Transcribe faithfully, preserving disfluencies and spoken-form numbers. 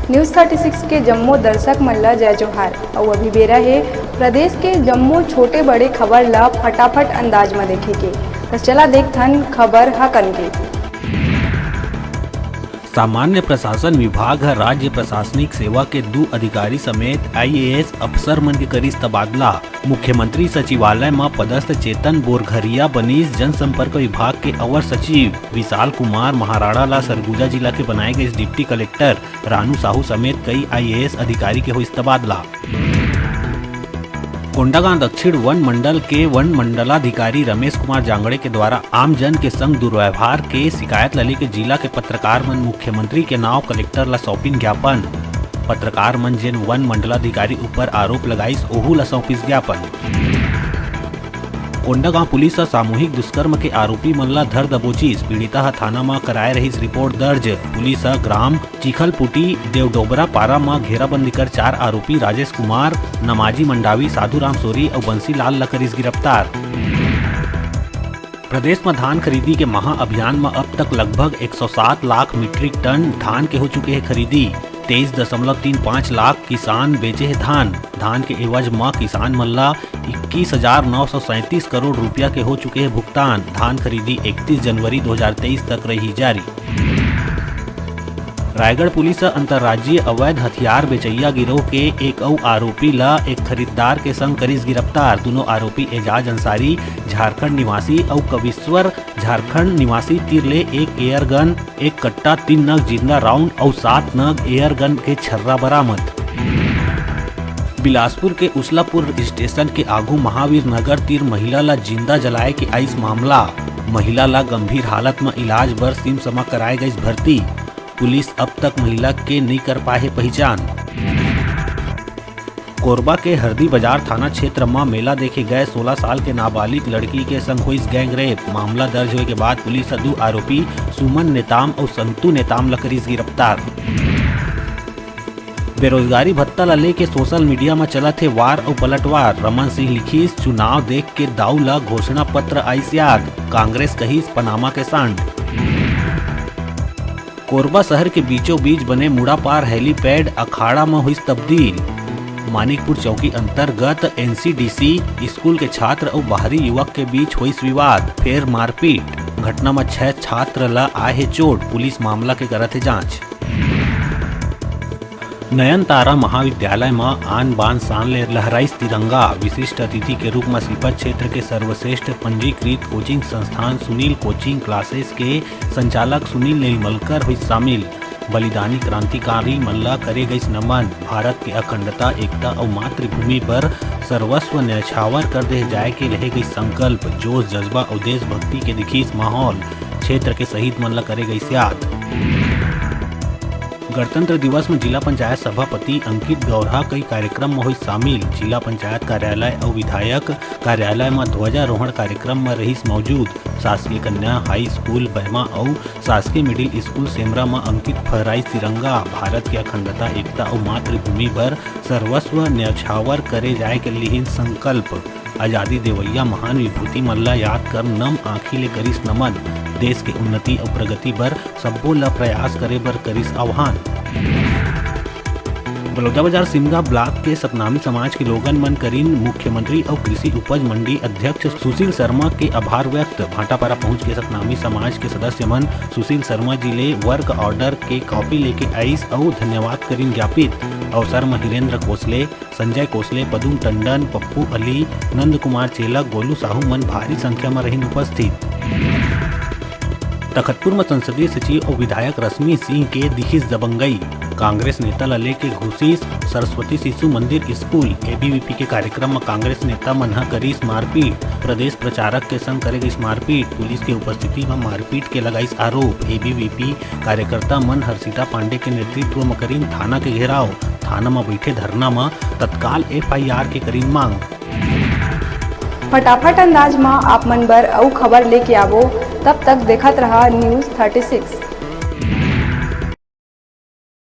News thirty six के जम्मो दर्शक मन ल जय जोहार। अउ अभी बेरा हे प्रदेश के जम्मो छोटे बड़े खबर ल फटाफट अंदाज म देखे के। त चला देखथन खबर ह कन के। सामान्य प्रशासन विभाग ह राज्य प्रशासनिक सेवा के दू अधिकारी समेत I A S अफसर मन के करिस तबादला। मुख्यमंत्री सचिवालय म पदस्थ चेतन बोरघरिया बनिस जनसंपर्क विभाग के अवर सचिव। विशाल कुमार महाराणा ला सरगुजा जिला के बनाए गइस डिप्टी कलेक्टर। रानू साहू समेत कई I A S अधिकारी के होइस तबादला। कोंडागांव दक्षिण वन मंडल के वन मंडलाधिकारी रमेश कुमार जांगड़े के द्वारा आमजन के संग दुर्व्यवहार के शिकायत ल लेके जिला के पत्रकार मन मुख्यमंत्री के नाव कलेक्टर ला सौंपिन ज्ञापन। पत्रकार मन जेन वन मंडलाधिकारी ऊपर आरोप लगाइस, ओहू ला सौंपिस ज्ञापन। कोंडागांव पुलिस ह सामूहिक दुष्कर्म के आरोपी मन ला धर दबोचिस। पीड़िता ह थाना म कराए रहिस रिपोर्ट दर्ज। पुलिस ह ग्राम चिखलपुटी देवडोबरा पारा म घेराबंदी कर चार आरोपी राजेश कुमार, नमाजी मंडावी, साधुराम सोरी अउ बंसीलाल ला करिस गिरफ्तार। प्रदेश म धान खरीदी के महा अभियान म अब तक लगभग एक सौ सात लाख मीट्रिक टन धान के हो चुके हे खरीदी। तेईस दशमलव तीन पाँच लाख किसान बेचे हे धान। धान के एवज म किसान मन ला इक्कीस हजार नौ सौ सैंतीस करोड़ रुपया के हो चुके हे भुगतान। धान खरीदी इकतीस जनवरी दो हज़ार तेईस तक रही जारी। रायगढ़ पुलिस ह अंतर्राज्यीय अवैध हथियार बेचइया गिरोह के एक अउ आरोपी ला एक खरीददार के संग करिस गिरफ्तार। दुनों आरोपी एजाज अंसारी, झारखंड निवासी, अउ कविश्वर, झारखंड निवासी, तीर ले एक एयर गन, एक कट्टा, तीन नग जिंदा राउंड अउ सात नग एयर गन के छर्रा बरामद। बिलासपुर के उसलापुर स्टेशन के आगू महावीर नगर तीर महिला ला जिंदा जलाए के आइस मामला। महिला ला गंभीर हालत म इलाज बर सिम्स म कराए गइस भर्ती। पुलिस अब तक महिला के नइ कर पाए हे पहिचान। कोरबा के हरदी बाजार थाना क्षेत्र म मेला देखे गए सोलह साल के नाबालिग लड़की के संग होइस गैंग रेप। मामला दर्ज होए के बाद पुलिस ह दू आरोपी सुमन नेताम अउ संतू नेताम ल करिस गिरफ्तार। बेरोजगारी भत्ता ल लेके सोशल मीडिया म चलत हे वार अउ पलटवार। रमन सिंह लिखिस, चुनाव देख के दाऊ ल घोषणा पत्र आइस याद, कांग्रेस कहिस पनामा के सांड। कोरबा शहर के बीचों बीच बने मुड़ापार हेलीपैड अखाड़ा म होइस तब्दील। मानिकपुर चौकी अंतर्गत N C D C school के छात्र अउ बाहरी युवक के बीच होइस विवाद, फेर मारपीट। घटना म छह छात्र ल आए हे चोट, पुलिस मामला के करत हे जांच। नयनतारा महाविद्यालय म आन बान शान ले लहराइस तिरंगा। विशिष्ट अतिथि के रूप म सीपत क्षेत्र के सर्वश्रेष्ठ पंजीकृत कोचिंग संस्थान सुनील कोचिंग क्लासेस के संचालक सुनील नीलमलकर होइस शामिल। बलिदानी क्रांतिकारी मन ला करे गइस नमन। भारत के अखंडता, एकता अउ मातृभूमि बर सर्वस्व न्यौछावर कर दे जाए के लेहे गइस संकल्प। जोश, जज्बा अउ देशभक्ति के दिखिस माहौल। क्षेत्र के शहीद मन ला करे गइस याद। गणतंत्र दिवस म जिला पंचायत सभापति अंकित गौरहा कई कार्यक्रम म होइस शामिल। जिला पंचायत कार्यालय अउ विधायक कार्यालय म ध्वजारोहण कार्यक्रम म रहिस मौजूद। शासकीय कन्या हाई स्कूल बैमा अउ शासकीय मिडिल स्कूल सेमरा म अंकित फहराइस तिरंगा। भारत के अखंडता, एकता अउ मातृभूमि बर सर्वस्व न्यौछावर करे जाए के लिहिन संकल्प। आजादी देवइया महान विभूति मन ला याद कर नम आंखी ले करिस नमन। देश के उन्नति अउ प्रगति बर सब्बो ल प्रयास करे बर करिस आह्वान। बलौदाबाजार सिमगा ब्लॉक के सतनामी समाज के लोगन मन करिन मुख्यमंत्री अउ कृषि उपज मंडी अध्यक्ष सुशील शर्मा के आभार व्यक्त। भाटापारा पहुंच के सतनामी समाज के सदस्य मन सुशील शर्मा जी ले वर्क ऑर्डर के कॉपी लेके आइस अउ धन्यवाद करिन ज्ञापित। अवसर म हिरेंद्र कोसले, संजय कोसले, पदुम टंडन, पप्पू अली, नंद कुमार चेलक, गोलू साहू मन भारी संख्या म रहिन उपस्थित। तखतपुर म संसदीय सचिव अउ विधायक रश्मि सिंह के दिखिस दबंगई। कांग्रेस नेता ल लेके घुसिस सरस्वती शिशु मंदिर school. A B V P के कार्यक्रम म कांग्रेस नेता मन ह करिस मारपीट। प्रदेश प्रचारक के संग करे गइस मारपीट। पुलिस के उपस्थिति म मारपीट के लगाइस आरोप। A B V P कार्यकर्ता मन हर्षिता पांडे के नेतृत्व म करिन थाना के घेराव। थाना म बइठे धरना म तत्काल F I R के करिन मांग। फटाफट अंदाज म आप मन बर अउ खबर लेके आबो, तब तक देखत रहा News thirty six।